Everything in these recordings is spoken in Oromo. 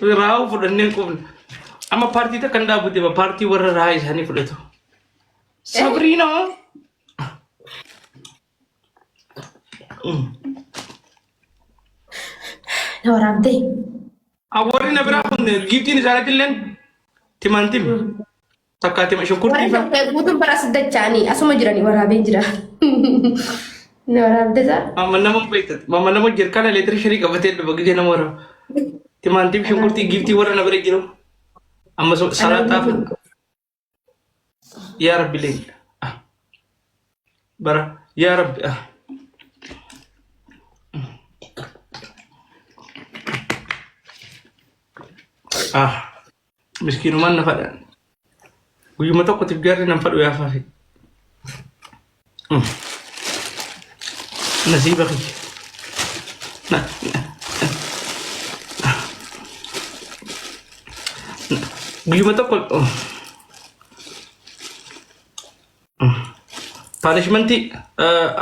Raawuu fudhannee hin qubne. Amma paartii takka hin dhaabu deema paartii warra rahaa isaanii fudhatu. Sabriinaa. Na waraabdee. Warri na biraa kun giiftiin isaaniitti illee timaantim takkaa tima shunkurtii Warri fa'a. tokko guutuun bara as dacha'anii asuma jiranii waraabee jira. Na waraabdee isaa. Mamma nama beektat mamma nama jirkaana leetira shanii qabatee dhufa gisee nama waraaba. Timaantim shunkurtii giiftii warra na bira jiru. Amma salaaxaa fa'a. Yaa Rabbi leenca. Ah. Bara yaa Rabbi. Ah. Ah. Miskiinumaan na fadhaan. Guyyuma tokkotiif jarri nan fadhu yaa faafi. Nasiiba kiyya. Na- Guyyuma tokko paanishmentii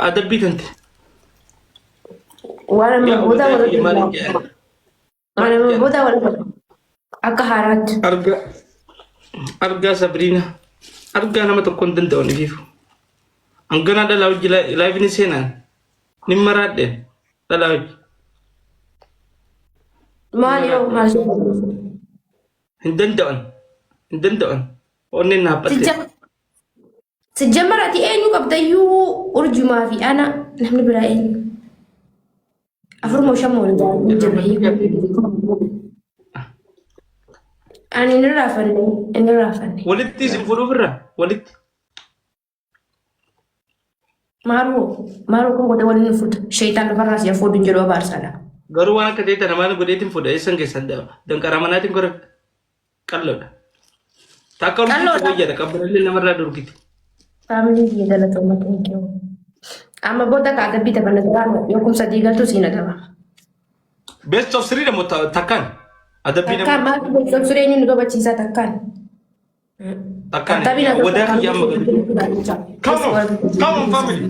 adabbii tanti. Waan amma Yaa booda obboleettii wal kiyya maaliin jedhan? Waan amma booda wal akka haaraatti. Argaa argaa Sabriina argaa nama tokko hin danda'u ifiifu. Hanganaa dhalaa hojii laayifni seenaan ni maraadheen dhalaa hojii. Maal yoo maal Hin danda'an hin danda'an onneen na haphatte. Sijjamar ati eenyu qabdayyuu urjumaa fi ana namni biraa eenyu? Afur moo shan moo hin jirre. Ani hin irraafanne hin irraafanne. Walitti isin fuudhuuf irra walitti. Maaruu maaruu kun godhe waliin hin fuuta. Sheeytaan lafarraa si hafuudhu hin jedhu abaarsaadha. Garuu waan akka ta'e tana maal godheetiin fuudha eessan keessan danqaraa manaatiin godhadha. Qalloodha. Takka urjiitti Qalloodha. wayyaadha qabbanallee namarraa dorgiti. Faamilii kiyya galatooma thank you. Amma booda ka adabbii taphanna duraan yoo kumsa diigaltu siin adaba. Best of three dha moo takkaan? Adabbii Takkaan nama maaltu best of three eenyu nu taphachiisaa takkaan. takkaan. Taphina Wadaa kiyya amma gadi. Come on, come on family.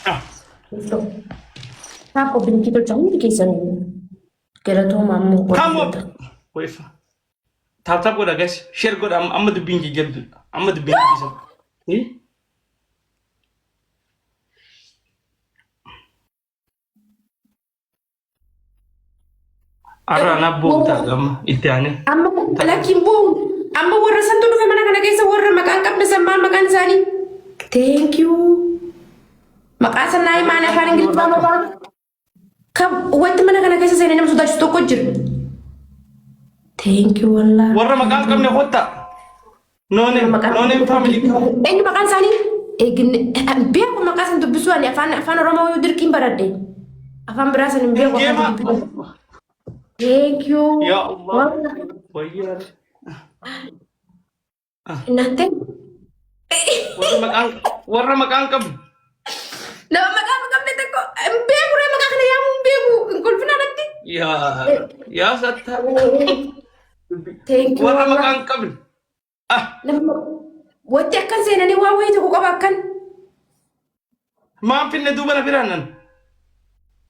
Ah. Taappo bilikii tolcha hundi keessan galatooma ammoo. Come on. Wait. Tap tap godha guys. Share godha amma amma dubbiin jajjabdu. Amma dubbiin jajjabdu. Eh? Arra ana buuta amma itti aanee. Amma lakkiin bu'u. Amma warra santu dhufe mana kana keessa warra maqaan qabne san maal maqaan isaanii? Thank you. Maqaa sanaa himaan afaan Ingiliffaa maqaan. Kam wanti mana kana keessa seenee nama sodaachisu tokko jira. Thank you wallah. Warra maqaan qabne kottaa. Noone noone family. Eenyu maqaan isaanii? Eeginne beeku maqaa san dubbisuu ani afaan afaan Oromoo yoo dirqiin baradhe. Afaan biraa san hin beeku afaan Geema. dubbisuu. Thank you. Ya Allah. Wayyaa. Innante. Warra maqaan warra maqaan qabne. Nama maqaa hin qabne tokko hin beeku ree maqaa kana yaamuu hin beeku hin kolfina natti. Yaa yaa sattaa. Thank you. Warra maqaan qabne. Ah Nama wanti akkan seenanii waan wayii tokko qaba akkan. maan finne duuba na biraan nan.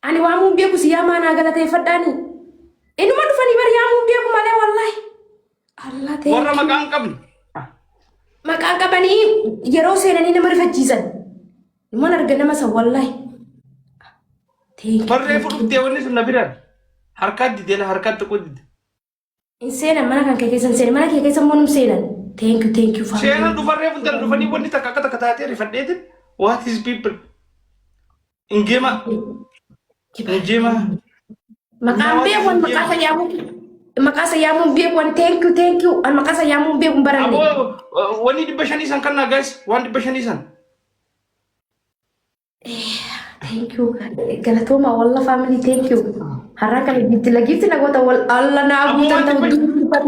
Ani waamuu hin beeku si yaamaa naa galateeffadhaani. Inuma dhufanii bar yaamuu hin beeku malee wallaahi. Allah thank Warra you. maqaan qabne. Ah. Maqaan qabanii yeroo seenanii nama rifachiisan. Numan arga nama san wallaahi. Thank you. Barree fudhuftee wanni sun na biraan. Harkaan didee la harkaan tuquu dide. Hin seenan mana kan kee keessa hin seenan mana kee keessa immoo num seenan. Thank you thank you family. Seenan dhufarree funtana dhufanii wanni takka akka takka taatee rifadheetin what is people. Ingeema ingeema Maqaan beeku an maqaa isa yaamuu maqaa isa yaamuu beeku an thank you thank you an maqaa isa yaamuu beeku hin baranne. Aboo wanni 500 san kannaa guys waan 500 san. Thank you. Galatooma walla family thank you. Har'a kana gitti la gitti na goota wal alla naa Aboo guutan waan ta'u dhibba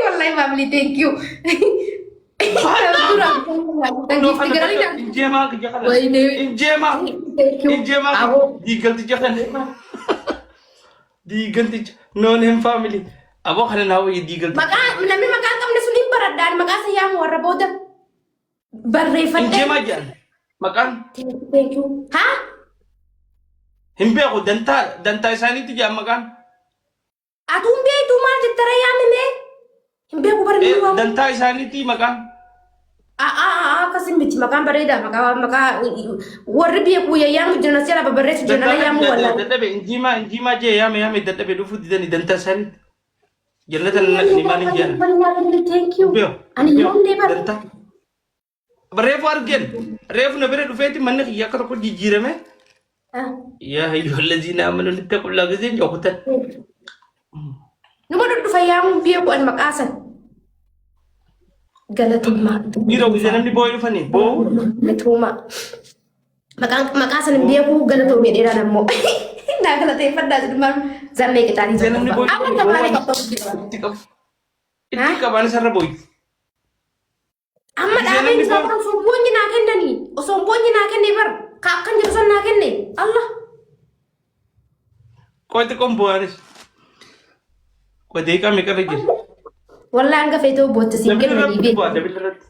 wallahi family thank you. Dura gitti galanii na Injeemaa kiyya kana. Wayne. Injeemaa. Thank you. Injeemaa Aboo diigalticha kana. Diigalticha noon hin family. Aboo kana naa wayya diigalticha. maqaa namni maqaa hin qabne sun hin baradhaan maqaa isa yaamu warra booda barreeffadhee. Injeemaa jedhan maqaan Thank you. Haa? hin beeku dantaa dantaa isaaniitti jedhan maqaan. Atuun beektuu maal jettara yaamime? Hin beeku bara inni waamu. Dantaa isaaniitii maqaan. Akkasin miti maqaan bareedaa maqaa maqaa warri beeku yayyaamu jiran as jala babarreessu jiran ala yaamuu wallaahi. Dadhabe injiimaa injiimaa jee yaame yaame dadhabe dhufuu didanii dantaa isaaniitti. Jannata ni maal hin jedhan. Thank you. Ani yoomlee bara. Dantaa. Reefu argeen reefu na bira dhufeeti manni kiyya akka tokko jijjiirame. Yaa hayyoo amanu ittaqullaa giseen jokutan. Numa dhudhufa yaamuun beeku ani maqaa san. Galatummaa. Dhiiroo gisee namni boo'ee dhufanii boo'u. Galatooma. Maqaan maqaa san hin beeku galatoomee dheeraan ammoo. Naa galateeffadhaa jedhumaan zammee qixaatii Gisee namni tokko. boo'ee Amma tabaalee dhufanii qabdu. itti qabu. Itti qabaan isarra boo'i. Amma Gisee dhaabeen namni isaa boo'u. bara osoo boonyi naa kennanii osoo boonyi naa kenne bar ka akkan jedhu san naa kenne Allah. Qoy xiqqoon boo'anis. Qoy deeqaa meeqarra jira? Wallahi hanga feetoo bootta siin Dabila kennanii irratti beeku. bu'aa dabila irratti.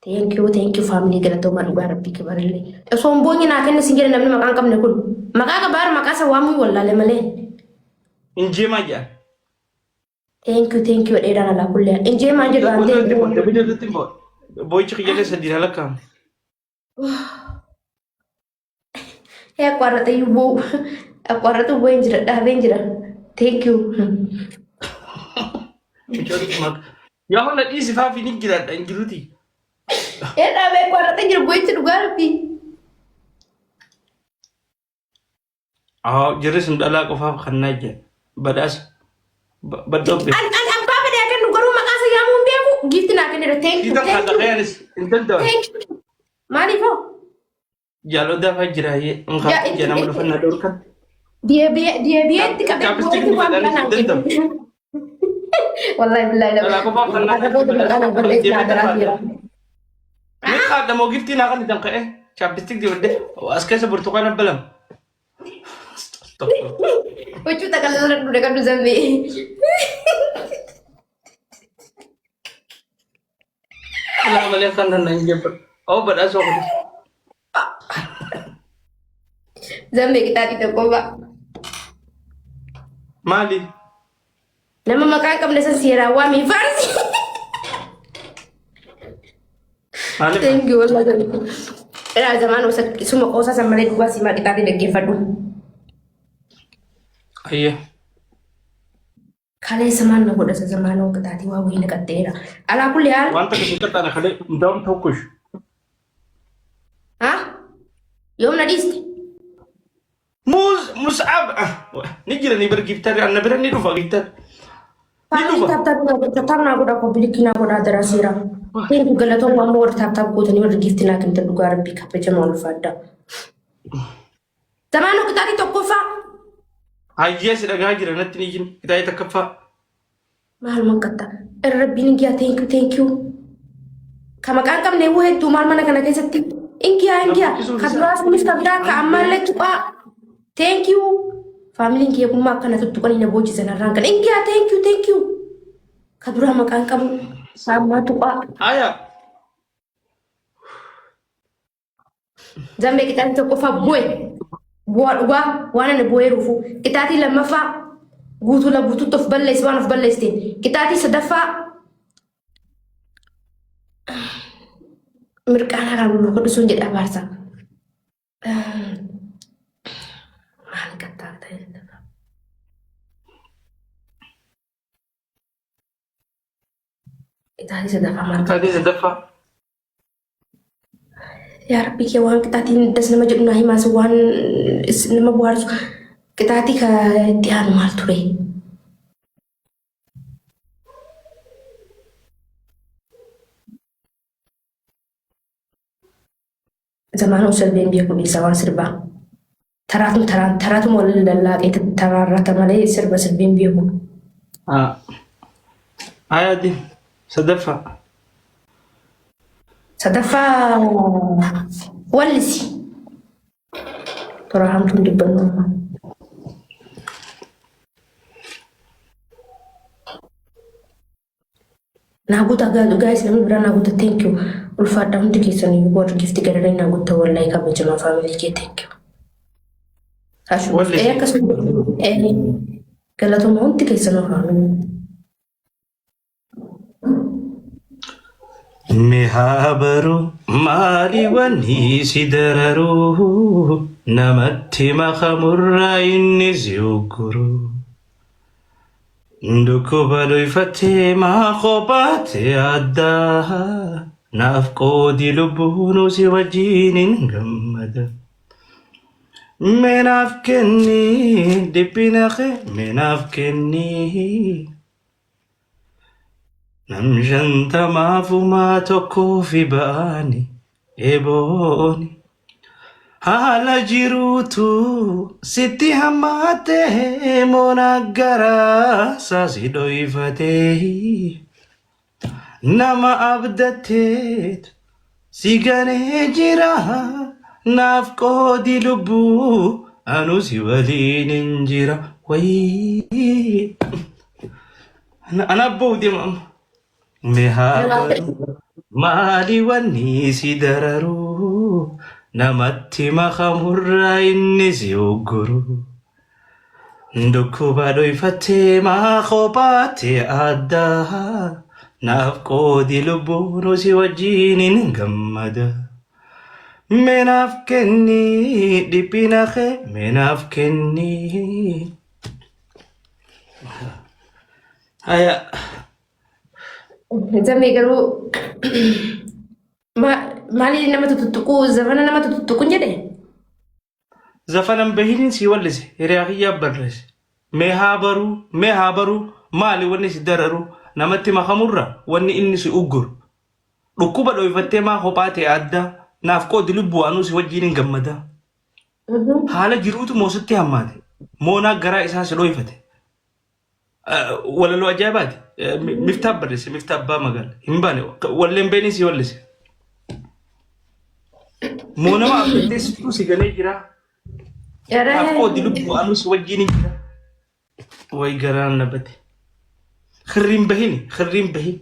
Thank you, thank you family galatoomaa dhugaa rabbii kibarillee. Osoo hin boonyi naa kenne siin jedhe namni maqaa hin qabne kun. Maqaa qabaara maqaa isa waamuu wallaale malee. Injeemaa jedhan. Thank you, thank you dheeraan alaa kullee. Injeemaan jedhu aan Irratti ta'e. bu'a dabila irratti bu'a. Boo'ichi kiyyalee sadiin halakkaa'ame. Akwarrata iyyuu boo'u. Akwarrata boo'een jira dhaabeen jira. Thank you. Yaa hona dhiisi faafi ni jiraadha hin jiruti. Ee dhaabee akwarrata jira boo'ichi dhugaa rabbii. Haa jirri sun dhalaa qofaaf kannaa jira. Badhaasa. Badhoobe. An an abbaa fedhe haa kennu garuu maqaa isaa yaamuu hin beeku giifti naa kennedha. Thank you, Siitan thank haadha you. kayaanis hin danda'an. Thank you. Maaliif hoo? Jaaloddaa fa'aa jira Yaa, ija nama dhufannaa dhorkan. Deebi'eetti qabee Chapstick boo'itti waan jedhanis biraa hin danda'amu. Wallahi billahi lama. Dhalaa qofaaf kannaa Akka booda maqaan an balleessu naa garaa jira. Ni kaadhamoo giftii naa kan idan ka'e chapstick dibadde as keessa burtukaana balam. Huccuu xaqalala dure kan zambe. Alaa malee kan nan hin jebba. Oo badhaasa kunis. Zambe qixaaxii tokko ba'a. Maali? Nama maqaa hin qabne san seeraan waamii faarsi. Maali? Thank you wallahi zambe. Eraa zamaan suma qoosaa san malee dhugaa simaa qixaaxii dhaggeeffadhu. Ayyee. Kaleessa maal na godhasa zamaanoo qixaaxii waa wayii na qaxxeera. Alaa kulli haal. Wanta akkasii qaxxaana kalee ndaa'um tokkosh. Ha? Yoom na dhiiste? Muus Mus'ab ni jira ni bira giftarri anna bira ni dhufa giftarri. Ni Faamilii dhufa. tap tap naa godha tap naa godha kobilikkii naa godha adaraa seera. Thank you galatoon ammoo warri tap tap gootanii warri giifti naa kennitan dhugaa rabbii kabajamaa ulfaadha. Zamaanoo qixaaxii tokkoffaa. Hayyee si dhagaa jira natti ni jin qixaaxii takkaffaa. Maal manqatta? Irra rabbiin ingiyaa thank you thank you. Ka maqaan qabne wuu hedduu maal mana kana keessatti ingiyaa ingiyaa ka duraa sunis ka biraa ka ammaallee tuqaa thank you. Faamiliin kiyya kun maa akkana tuttuqanii na boochisan har'aan kana ingiyaa thank you thank you. Ka duraa maqaan qabu ka ammaa tuqaa. Aya. Zambee qixaatii tokkoffaa bu'e. Bu'aa dhugaa waan ani bu'ee ruufu. Qixaatii lammaffaa guutuu la guutuutti of balleessi waan of balleessiteen. Qixaatii sadaffaa mirqaanaa kan luka dhisuun jedha abaarsa. Maal qaxxaa ta'e? Qixaatii sadaffaa maal? Qixaaxii sadaffaa. Yaa Rabbi kee waan qixaatiin das nama jedhu naa himaas waan nama bohaarsu qixaatii ka itti aanu maal ture? Zamaanoo sirbeen beeku dhiisa waan sirbaa. Taraatum taraan taraatum wal lallaaqee taraarrata malee sirba sirbeen beeku. Ayaati sadaffaa. Sadaffaa wallisi. Toora hamtuun dubbannu amma. Naa guuta guys namni biraa naa guuta thank you. Ulfaadha hundi keessan iyyuu warri gifti gadanii naa guuta wallahi kabajamaa faamilii kee thank you. Wallisi. Akkasuma. Galatuma hundi keessanuu faamilii. Mee haa baru maali wanni si dararu namatti makamurraa inni si ugguru. Dhukkuba dhoyfattee maa kophaate addaa naaf qoodi lubbuun si wajjin hin gammada. Mee naaf kenni dhiphina kee mee naaf kenni. Nam shantamaafumaa tokkoo fi ba'ani ebooni. Haala jiruutu sitti hammaate moona garaa saasi dhoyfatee nama abdatteet si ganee jira naaf qoodi lubbuu anu si waliin hin jira wayii. Ana abboo deema amma. Mee haa baru maali wanni si dararu namatti makamurraa inni si ugguru. Dhukkuba dhoyfattee maa kophaate addaa naaf qoodi lubbuun si wajjin hin gammada. Mee naaf kenni dhiphina kee mee naaf kenni. Haya. Zamee garuu maali nama tuttuquu zafana nama tuttuqu hin jedhe? Zafanan bahiniin sii wallise hiriyaa kiyyaa barreesse. Mee haa baruu mee haa baruu maali wanni si dararu namatti makamurra wanni inni si ugguru. Dhukkuba dhoyfattee maa kophaa ta'e adda naaf qoodi lubbuu anuu si wajjiin hin gammada. Haala jiruutu moo sitti hammaate moonaa garaa isaa si dhoyfate. Walaloo ajaa'ibaati. Miftaa barreesse miftaa abbaa magaala. Hin baane walleen beenii si wallise. Moo nama abdattee sittuu si galee jira. Naaf qoodi lubbuu anuu si wajjin hin jira. Way garaan na bate. Kirriin bahini kirriin bahin.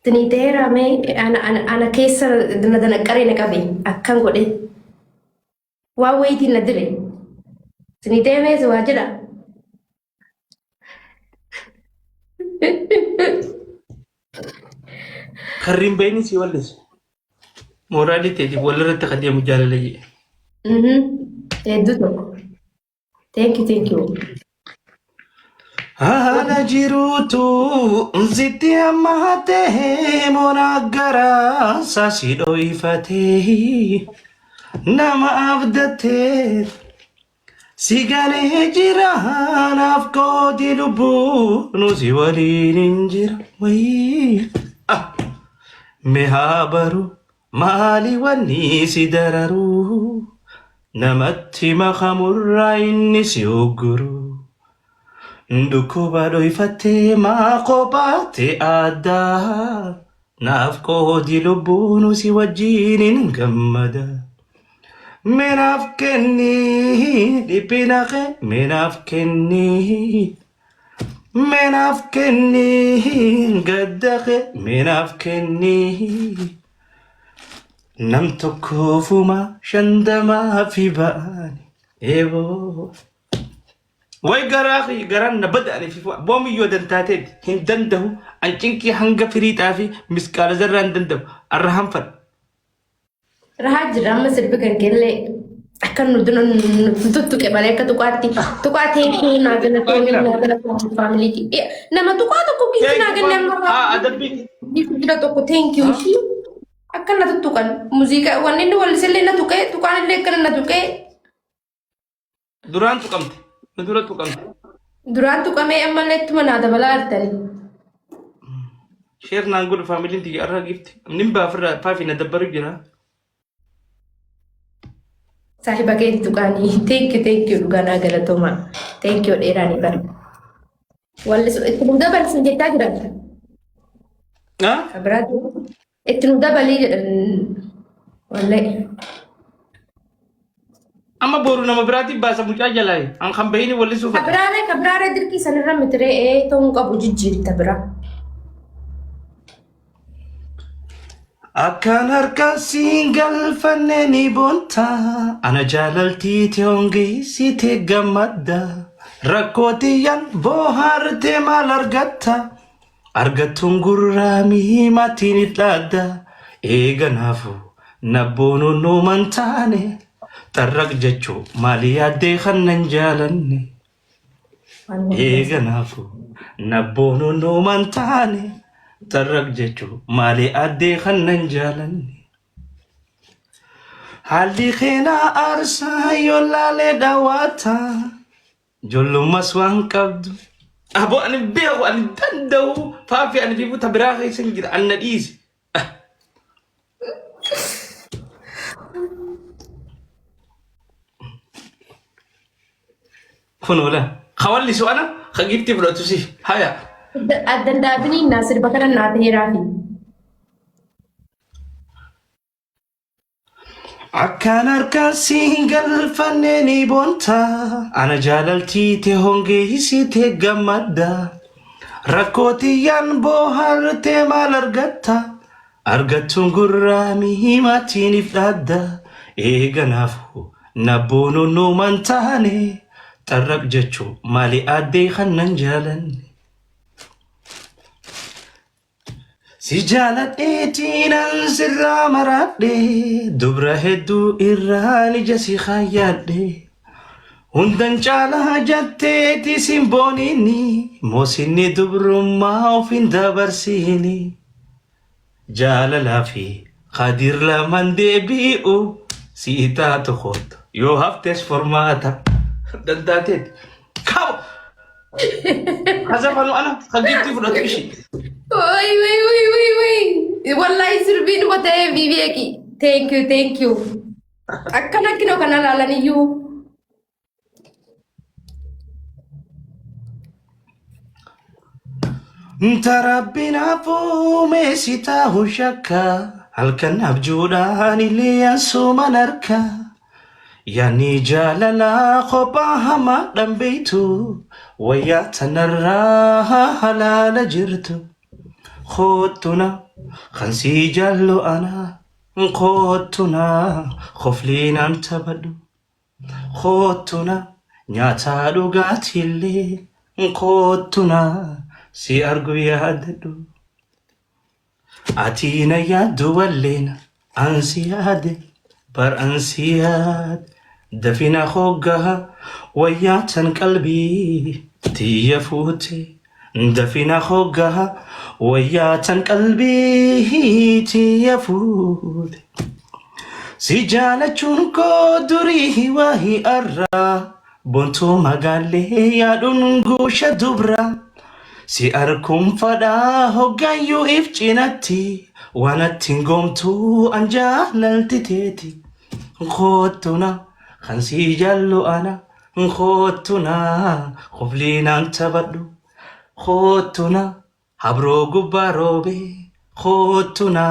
Sinii ta'eera mee ana keessa na danaqqaree na qabe akkan godhe. Waan wayiitiin na dire. Sinii ta'e mee si waa jedha. Karriin bayni si wallise. Mooraalii teetiif walirratti kan deemu jaalala jedhe. Hedduu tokko. Thank you, thank you. Haala jiruutu sitti hammaate moona garaa si dho'ifatee nama abdatee si galee jira naaf qoodi lubbuu nu si waliin hin jira wayii. Ah, mee haa baru maali wanni si dararu namatti makamurraa inni si ugguru. Dhukkuba dhoyfattee maa kophaate addaa naaf qoodi lubbuun si wajjin hin gammada. Mee naaf kenni dhiphina kee mee naaf kenni mee naaf kenni gadda kee mee naaf kenni. Nam tokkoofuma shantamaa fi ba'ani eeboo. Way garaa kiyya garaan na bada'anii fi boomiyyoo dantaateeti hin danda'u an cinqii hanga firiixaa fi misqaala zarraa hin danda'u arra hanfadha. Rahaa jira amma sirbi kan keellee akka nu nu tuttuqe malee akka tuqaatti tuqaa teessoo naa galatoomii naa galatoomii faamiliiti. Nama tuqaa tokko giifti naa kenne amma Adabbii giifti jira tokko thank you ishii akka na tuttuqan muuziqaa wanni inni wallisellee na tuqee tuqaan illee akkana na tuqee Duraan tuqamte. Nu dura tuqamte. Duraan tuqamee ammallee ittuma naa dabalaa jirtanii. Sheer naan godhu faamiliin tiyya arra gifti. Nin baafirraa faafi na dabbaru jira. Saahiba keeti tuqaanii. Thank you, thank you dhugaa naa galatoomaa. Thank you dheeraanii bara. Wallisu itti nu dabalsin jechaa jiran. Ah? Kan biraa itti nu dabalii jedhan. Wallahi. Amma boru nama biraatiif baasa mucaa jalaa. An kan bahini wallisuu fedha. Kabiraaree kabiraaree dirqii sanirra mitiree ee ta'uu hin qabu jijjiirta biraa. Akkaan harkaan siin galfanne ni boonta. Ana jaalaltii tee hongeessitee gammadda. Rakkoo tiyyaan boohaartee maal argatta? Argattuun gurraamii maatiin dhaadda. Eeganaafu nabboonuun nuuman taane. Xarraq jechuu maali yaaddee kan nan jaalanne. Eeganaafu nabboonuun nuuman taane. Xarraq jechuu maali addee kan nan jaalanne. Haalli keenaa aarsaa yoo laalee daawwata. Ijoollummas waan qabdu. Aboo ani beeku ani danda'u faafi ani fi ta biraa keessa hin jira anna dhiisi. Kun oola. Kawallisu ana ka gifti fudhatu si haya. Addan daabinii naa sirba kana naa ta'eeraafi. Akkaan harkaan siin galfanne ni boonta. Ana jaalaltii tee hongeessitee gammadda. Rakkoo tiyyaan boohartee maal argatta? Argattuun gurraamii maatiiniif dhaadda. Eeganaafu nabboonuun nuuman taane. Xarraq jechuu maali addee kan nan jaalanne. Si jaaladheetiin sirraa maraadhe dubra hedduu irraan ija si kaayyadhe. Hundan caalaa jetteeti sin booniini moosinni dubrummaa of hin dabarsiini. Jaalalaa fi kadir lamaan deebi'u si taatu kootu yoo haftes formaata dandaateeti. Kaw! Kazafanu ana kan giftii fudhatu ishii. Wai wai wai wai wai. Wallahi sirbii dhuma ta'ee beeki. Thank you, thank you. Akkana kinoo kana laalan iyyuu. Tarabbinaaf uume si taahu shakka halkan abjuudhaan illee ansuuman harka. Yaani jaalalaa kophaa hamaa dhambeeytu wayyaa tanarraa halaala jirtu. Koottuna kan sii jaallu ana koottuna kofliinaan taphadhu. Koottuna nyaataa dhugaatiillee koottuna si argu yaadadhu. Ati na yaaddu walleena ansi yaade bar ansi yaade dafina hoggaa wayyaa tan qalbii tiyya fuute dafina hoggaa wayyaa tan qalbii tiyya fuute. Si jaalachuun koo durii waahii arraa bontuu magaallee yaaduun guusha dubraa. Si arkuun fadhaa hoggaayyuu if cinatti waan attiin goomtuu an jaalalti teeti. Koottuna kan si jaallu ana koottuna kofliinaan taphadhu. Koottuna habroo gubbaa roobee koottuna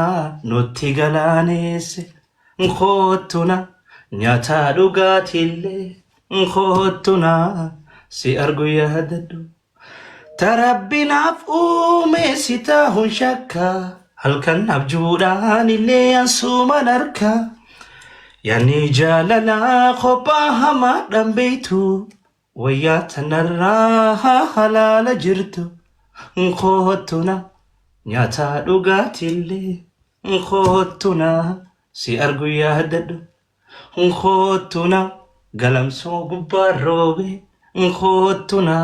nutti galaaneesse. Koottuna nyaataa dhugaatiillee koottuna si argu yaadadhu. Tarabbinaaf uume si taahun shakka halkan abjuudhaan illee ansuuman harka. Yaani jaalalaa kophaa hamaa dhambeeytu wayyaa tanarraa halaala jirtu. Koottuna nyaataa dhugaatiillee koottuna si argu yaadadhu. Koottuna galamsoo gubbaa roobe koottuna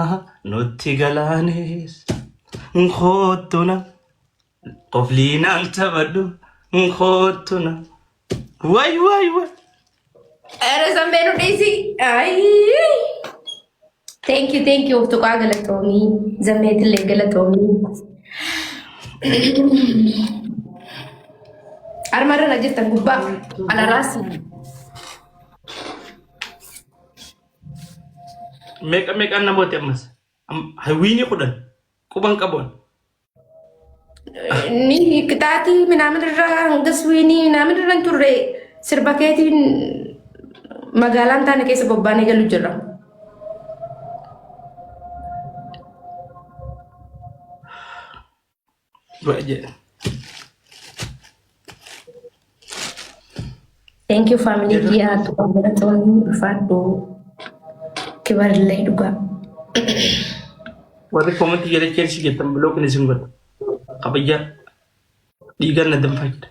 nutti galaanes. Koottuna qofliinaan taphadhu koottuna. Waay waay waay. Ere zambeenu dhiisi. Ayii. Thank you, thank you. Tuqaa galatoomii. Zammeetillee galatoomii. Armarra na jirtan gubbaa. Alaraasi. Meeqa meeqaan namooti ammas? Hawwiinii 10 quban qabuun. Ni qixaatii minaamin irraa hanga suwiinii minaamin irra hin turre sirba keetiin magaalaan taane keessa bobbaanee galu jirra. Baay'ee. Thank you family kiyyaa tuqaa galatoomii ulfaadhu kibarillee dhugaa. Warri koomantii jala Cheelsii jettan bilookin isin godha. Kabajaa dhiigaan na danfaa jira.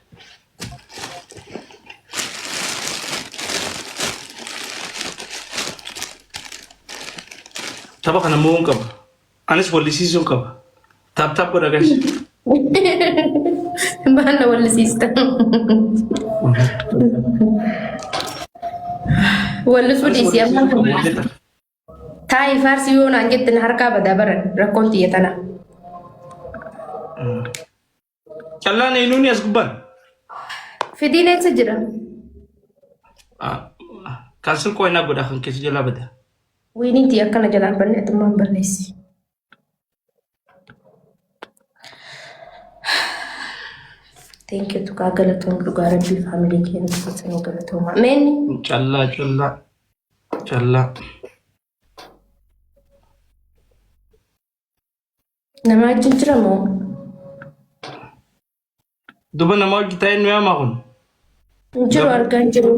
Tapha kana mo'uun qaba. Anis wallisiisuun qaba. Taap taap godha guys. Maal na wallisiista? Wallisuu Anis dhiisii amma wallisiisuun qaba wallixa. Taa'i faarsi yoo naan jette na harkaa badaa baran rakkoon tiyya tana. Callaan eenyuuni as gubbaan? Fidiin eessa jira? Kaansel qo'annaa godha kan keessa jalaa bada. Wiiniin tiyya akkana jalaan banne atummaan balleessi. Thank you tuqaa galatoom dhugaa rabbii faamilii keenya keessanuu galatooma. Meenni Callaa callaa callaa. Nama wajjin jira moo? Duba nama hojii ta'e nu yaamaa kun. Hin jiru argaa hin jiru.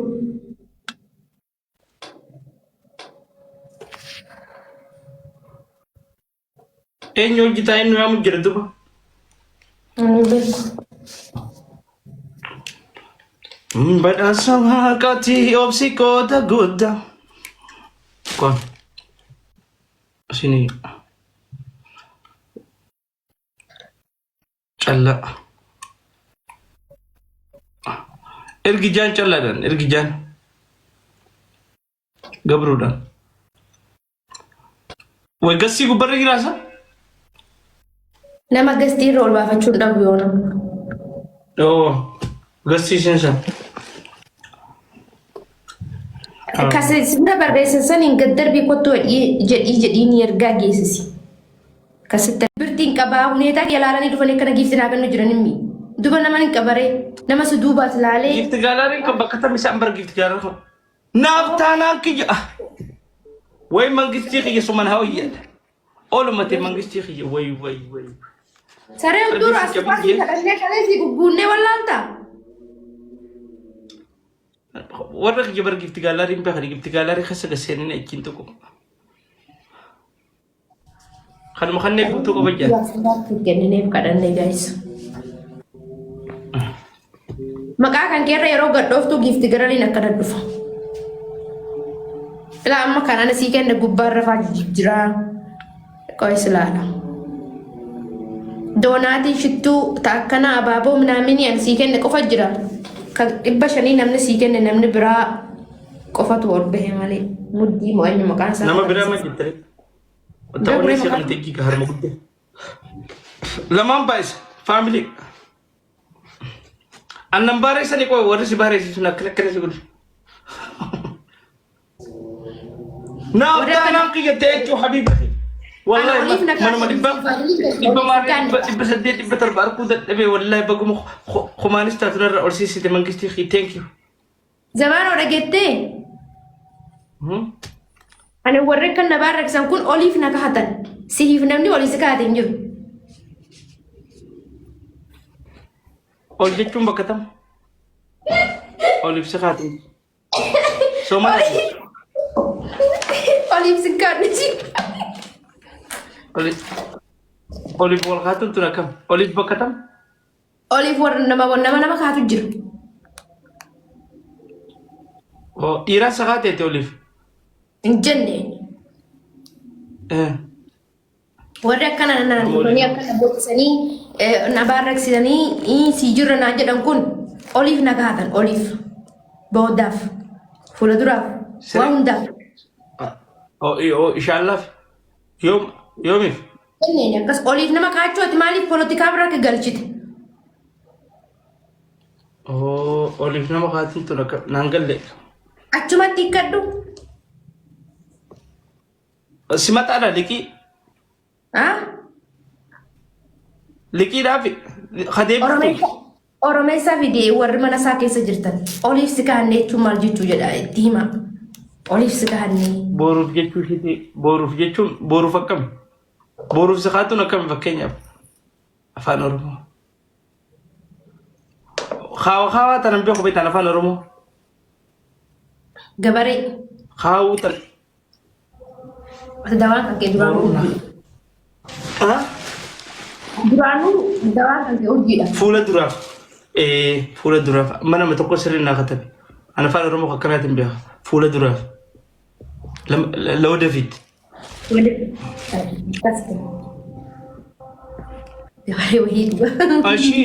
Eenyu hojii ta'e nu yaamu jira duba. Ani hin beeku. Badhaasa waaqaati obsi qooda guddaa. Kun. Isinii callaa. Ergi jaan callaadhaan ergi jaan gabruudhaan. Way gassii gubbarra jiraasa? Nama gastii irra ol baafachuun dhabu yoona. Oo gassii seensa. Kasi sirna barreessan saniin gad darbii kottu jedhii jedhii ni ergaa geessisi. Kasitti birtiin qabaa huneetaa kee ilaalanii dhufanii akkana giifti naa kennu jiran himmi. Duba nama hin qabaree nama si duubaas laalee. Giifti gaalaariin kan bakka tam isaan bara giifti gaalaariin kan. Naaf taanaan kiyya. Way mangistii kiyya suman haa hojjedha. Ooluma ta'e mangistii kiyya way way way. Saree Qalbii dura si as cabin baasii jee. kadhannee kalee si gugguunnee wallaalta. Warra kiyya bara giifti gaalaariin beekan giifti gaalaarii keessa gaseenin achiin tokko. Kanuma kanneen guutuu qaba jaan. Kennineef kadhannee gaayis. Maqaa kan keerra yeroo gadhooftuu giifti garaliin akkana dhufa. Ilaa amma kan ana sii kenne gubbaarra faa jijjiiraa. Qo'is ilaala. Doonaatii shittuu ta akkanaa abaaboo minaaminii ani sii kenne qofa jira. Kan 500 namni sii kenne namni biraa qofatu ol bahe malee. Muddii moo eenyu maqaan isaa? Nama biraa ma jettee? Ta'uun ishee kan ta'e harma guddaa. Lamaan baay'isa. Faamilii. Annan baareessanii qoy warri si baareessisu akkana akkana si godhu. Naaf Warri akka- taanaan kiyya ta'e jechuu habiibi. Wallahi Ana oliif na manuma kaasee dhibba maarii 800 700 arguu dadhabee wallahi baguma kumaanis taatu narra ol siisite mangistii kiyya thank you. Zabaanoo dhageettee? Ani warri akka na baarraksan kun oliif na kahatan. Sihiif namni olii si kahate hin jiru. Ol jechuun bakka tam? Oliif si kaate. Soomana. Oliif si kaadhe jiru. Oliif oliif wal kaatuun tun akkam? Oliif bakka tam? Oliif warra nama nama nama kaatu jira. Oo dhiiraan si kaateeti oliif. Hin jenne. Eh. Warri akkana na dhufanii akkana booqisanii na baarraksisanii si jirra naan jedhan kun oliif na kaatan oliif boodaaf fuula duraaf waan hundaaf. Oo ishaallaaf yoom yoomiif? Jenneen akkas oliif nama kaachuu ati maaliif polotikaa bira akka galchite? Oo oliif nama kaatiin tun akka naan galle. Achumatti hiikkadhu. Si maxaadha liqii. Ah? Liqiidhaaf kadeebiftu. Oromeessa Oromeessaa fidee warri mana isaa keessa jirtan oliif si kaa'anne jechuun maal jechuu jedha itti hima. Oliif si kaa'anne. Boruuf jechuu isheeti boruuf jechuun boruuf akkami? Boruuf si kaatuun akkami fakkeenyaaf afaan Oromoo. Kaawa kaawaa tanan beeku beektan afaan Oromoo. Gabaree. Kaawuu tan. Ati dawaan kan kee duraanuu urjiidha. Ah? Duraanuu dawaan kan kee urjiidha. Fuula duraaf. Fuula duraaf. Mana nama tokko sirrii naa katabe. Ana afaan Oromoo akkanaatiin beeka. Fuula duraaf. ለወደፊት Gabaree wayii dhuga. Ashii.